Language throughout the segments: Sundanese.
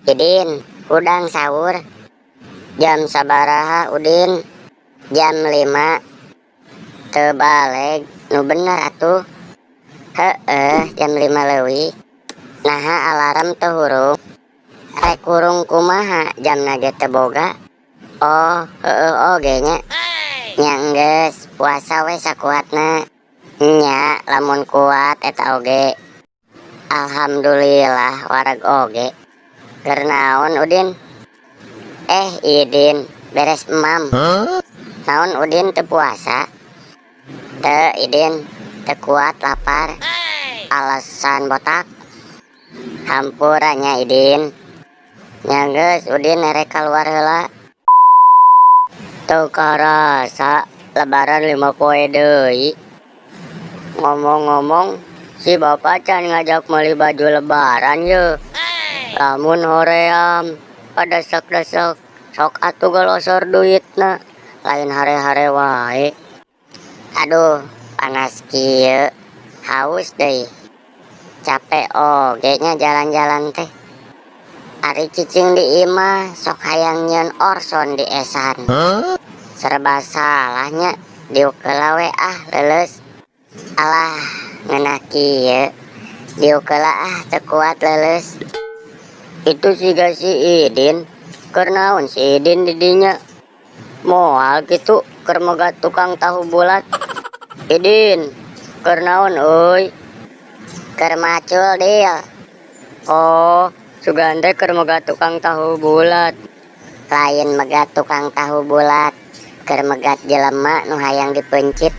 Idin, hudang sahur. Jam sabaraha, Udin? Jam 5. Teu baleg, nu bener atuh. Heeh, jam 5 leuwih. Naha alarm teu hurung? Rek hurung kumaha, jamna ge teu boga. Oh, heeh oge nya. Nya enggeus, puasa we sakuatna. Nya, lamun kuat eta oge. Alhamdulillah wareg oge. Keur naon, Udin? Eh, Idin, beres emam. Naon, Udin teu puasa? Teu, Idin, teu kuat lapar. Alasan botak. Hampura nya, Idin. Nya geus, Udin erek kaluar heula. Teu karasa lebaran 5 poe deui. Ngomong-ngomong, si bapak can ngajak meuli baju lebaran ye. Lamun hoream padesek-desek, sok atuh galosor duitna, lain hare-hare wae. Aduh, panas kieu, haus deui. Capek oge nya jalan-jalan teh. Ari cicing di imah sok hayang nyieun orson di esan. Serba salah nya, diuk heula we ah, leuleus. Alah, ngeunah kieu. Diuk heula ah, teu kuat leuleus. Itu siga si Idin. Keur naon si Idin di dinya? Moal kitu keur megat tukang tahu bulat. Idin, keur naon euy? Keur macul, Dil. Oh, sugan teh keur megat tukang tahu bulat. Lain megat tukang tahu bulat, keur megat jelema nu hayang dipeuncit.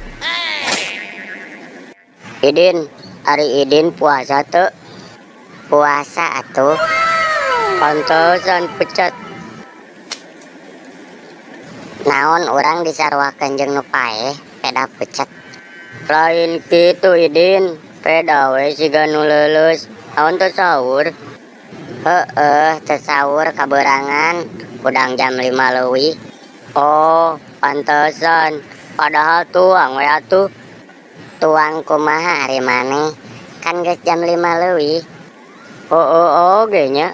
Idin, ari Idin puasa teu? Puasa atuh. Pantesan pucat. Naon urang disaruakeun jeung nu paeh, peda pucat. Lain kitu, Idin, peda we siga nu leuleus. Naon teu sahur? Heeh, teu sahur kabeurangan, hudang jam 5 leuwih. Oh, pantesan. Padahal tuang we atuh. Tuang kumaha ari maneh? Kan geus jam 5 leuwih. Heueuh oge nya.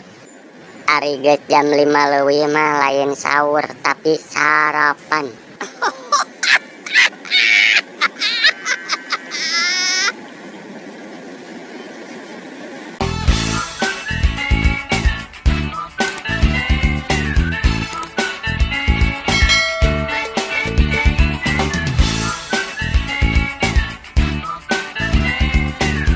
Ari geus jam 5 leuwih mah lain sahur, tapi sarapan.